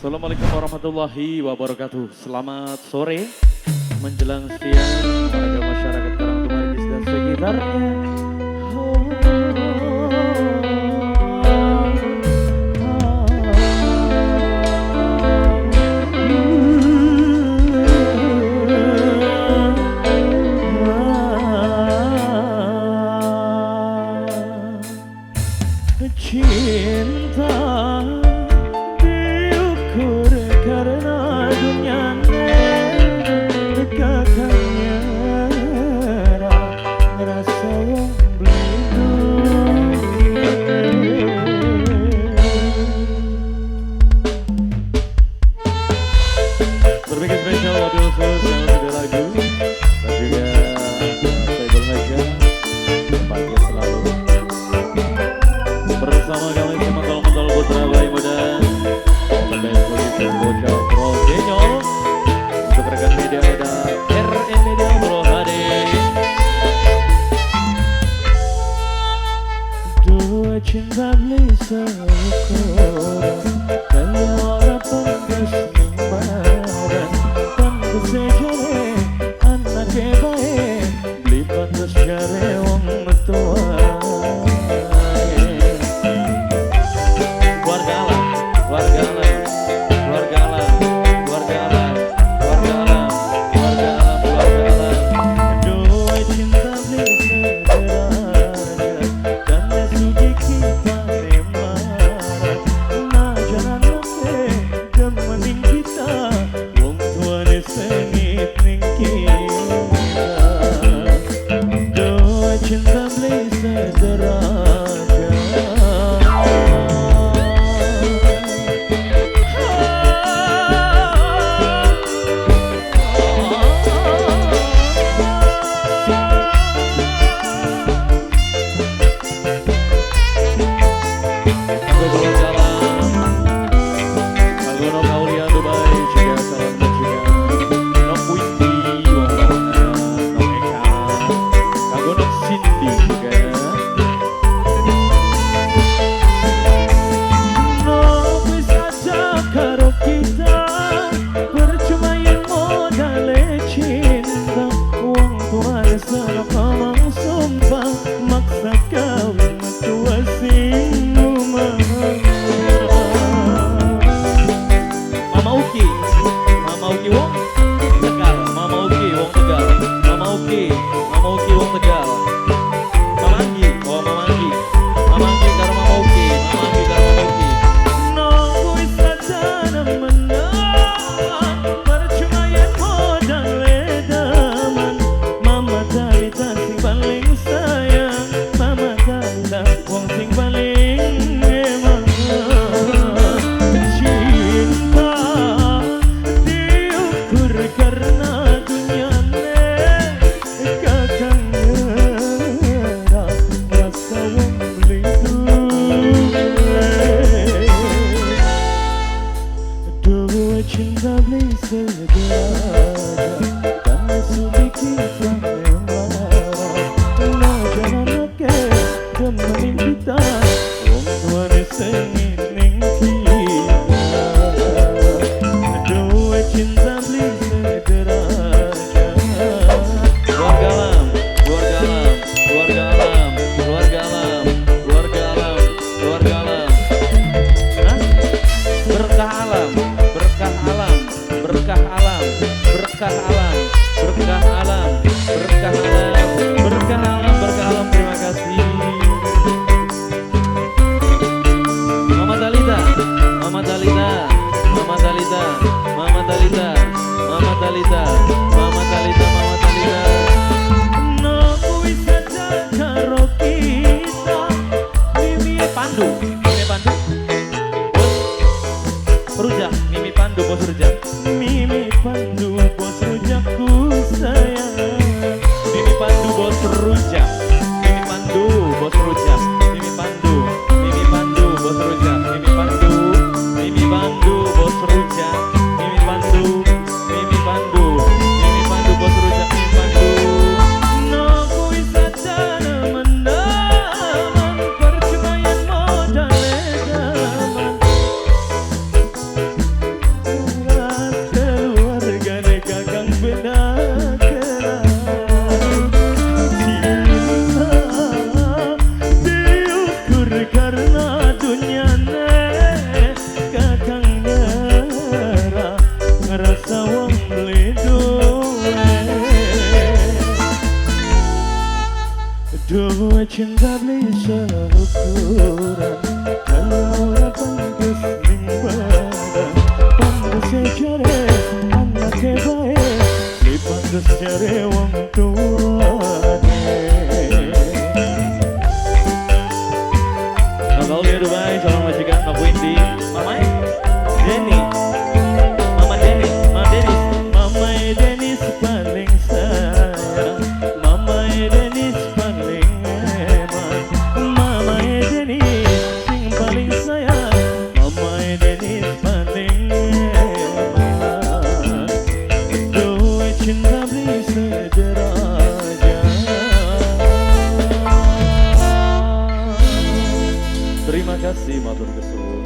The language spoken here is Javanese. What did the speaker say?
Assalamualaikum warahmatullahi wabarakatuh. Selamat sore menjelang siang warga masyarakat Karangtumargis dan sekitarnya. Cinta diukur karena dunyane kakaknya ngerasa wong beli. Berbagai spesial wabil khusus yang sudah lagu dan juga Saibul Haja tempatnya selalu bersama kami sementol-mentol putra bayi muda dan bocah Progenyo. Untuk rekan media ada RN Media Bro HD. Dua cinta beli seukuran kaya ora pantes nang pantes jare anake bae beli pantes jare wong tua. cinta beli seukuran, kalau ora pantes ning badan, pantes jare anake bae, beli pantes jare wong tuane. Kalau di Dubai, calon majikan Pak Windy, Mama Denny, Mama Denny, Mama Denis, Mama Denis paling sayang, Mama Denis paling hebat, Mama Denis sing paling sayang, Mama Denis paling hebat. Duwe cinta beli sederajat. Terima kasih matur kesuwun.